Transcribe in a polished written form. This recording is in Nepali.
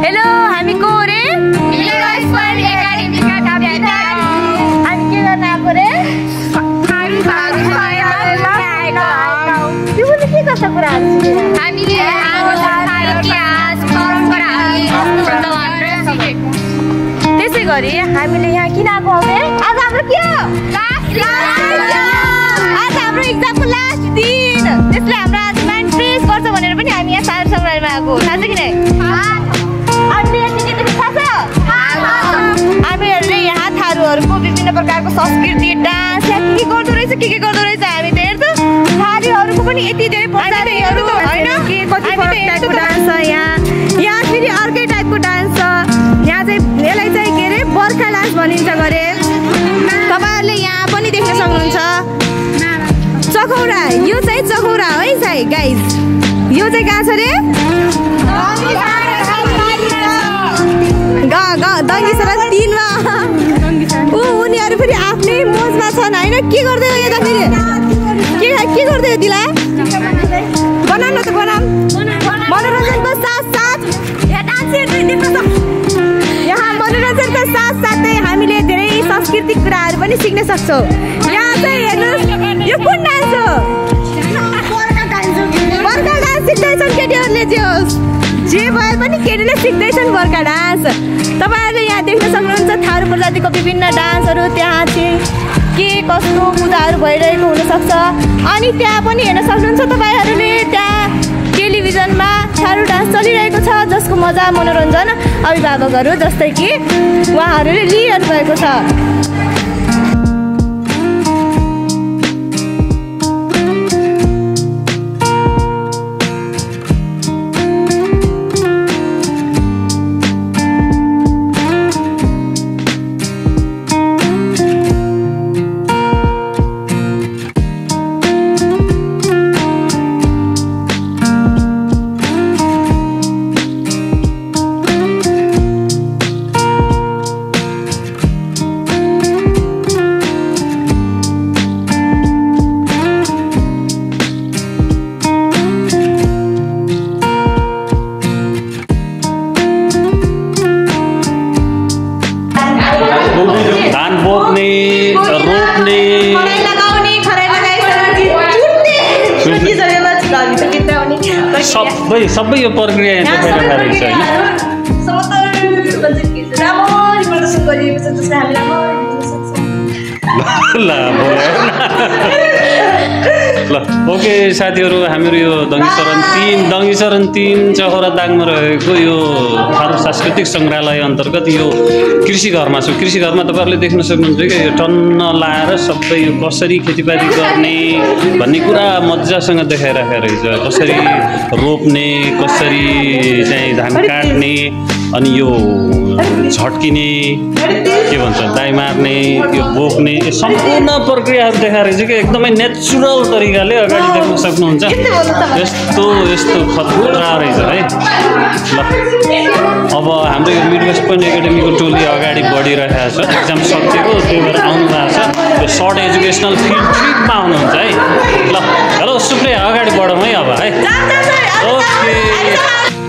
हेलो हामी को रे हामी के गर्न आएको रे त्यो पनि के कस्ता कुराहरू त्यसै गरी हामीले यहाँ किन आएको हौ आज हाम्रो के हो आज हाम्रो एक्जामको लास्ट दिन त्यसले हाम्रो आज माइन्ड फ्रेस गर्छ भनेर पनि हामी यहाँ सार सङ्ग्रहालयमा आएको थाहा छ कि नै हामीहरूले यहाँ थारूहरूको विभिन्न प्रकारको संस्कृति डान्स के गर्दो रहेछ के गर्दो रहेछ हामी त हेर्छ थारूहरूको पनि यति धेरै प्रजातिहरू होइन कति फरक टाइपको डान्स छ यहाँ फेरि अर्कै टाइपको डान्स छ यहाँ चाहिँ यसलाई चाहिँ के अरे बर्खा डान्स भनिन्छ गरे तपाईँहरूले यहाँ पनि देख्न सक्नुहुन्छ चखौरा यो चाहिँ चखौरा है साई गाइज यो चाहिँ कहाँ छ रे दङ्गीसरा 3 मा उनीहरू फेरि आफ्नै मोजमा छन् होइन के गर्दै हो यो त फेरि के गर्दै हो दिला बनाऊ न त बनाऊ मनोरञ्जनको साथ यहाँ मनोरञ्जनको साथसाथै हामीले धेरै सांस्कृतिक कुराहरू पनि सिक्न सक्छौँ यहाँ चाहिँ हेर्नुहोस् यो कुन डान्स हो बर्खा डान्स सिक्दैछन् केटीहरूले जे भए पनि केटीले सिक्दैछन् बर्खा डान्स तपाईँहरूले यहाँ देख्न सक्नुहुन्छ थारू प्रजातिको विभिन्न डान्सहरू त्यहाँ चाहिँ के कस्तो पूजाहरू भइरहेको हुनसक्छ अनि त्यहाँ पनि हेर्न सक्नुहुन्छ तपाईँहरूले त्यहाँ टेलिभिजनमा थारू डान्स चलिरहेको छ जसको मजा मनोरञ्जन अभिभावकहरू जस्तै कि उहाँहरूले लिइरहनु भएको छ सबै यो प्रक्रिया यहाँ देखाइरहेको रहेछ होइन ल ओके साथीहरू हामीहरू यो दङ्गीचरण 3 चखौरा दाङमा रहेको यो थारू सांस्कृतिक सङ्ग्रहालय अन्तर्गत यो कृषि घरमा छु कृषि घरमा तपाईँहरूले देख्न सक्नुहुन्छ कि यो टन्न लाएर सबै यो कसरी खेतीपाती गर्ने भन्ने कुरा मजासँग देखाइरहेको रहेछ कसरी रोप्ने कसरी चाहिँ धान काट्ने अनि यो झट्किने के भन्छ दाइ मार्ने यो बोक्ने यो सम्पूर्ण प्रक्रियाहरू देखाएर चाहिँ कि एकदमै नेचुरल तरिकाले अगाडि देख्न सक्नुहुन्छ यस्तो खतरा रहेछ है ल अब हाम्रो यो मिडवेस्ट पोइन्ट एकाडेमीको टोली अगाडि बढिरहेको छ एक्जाम सकिएको त्यही भएर आउनु भएको छ यो सर्ट एजुकेसनल फिल्ड ट्रिपमा आउनुहुन्छ है ल हेलो सुप्रिया अगाडि बढौँ है अब है ओके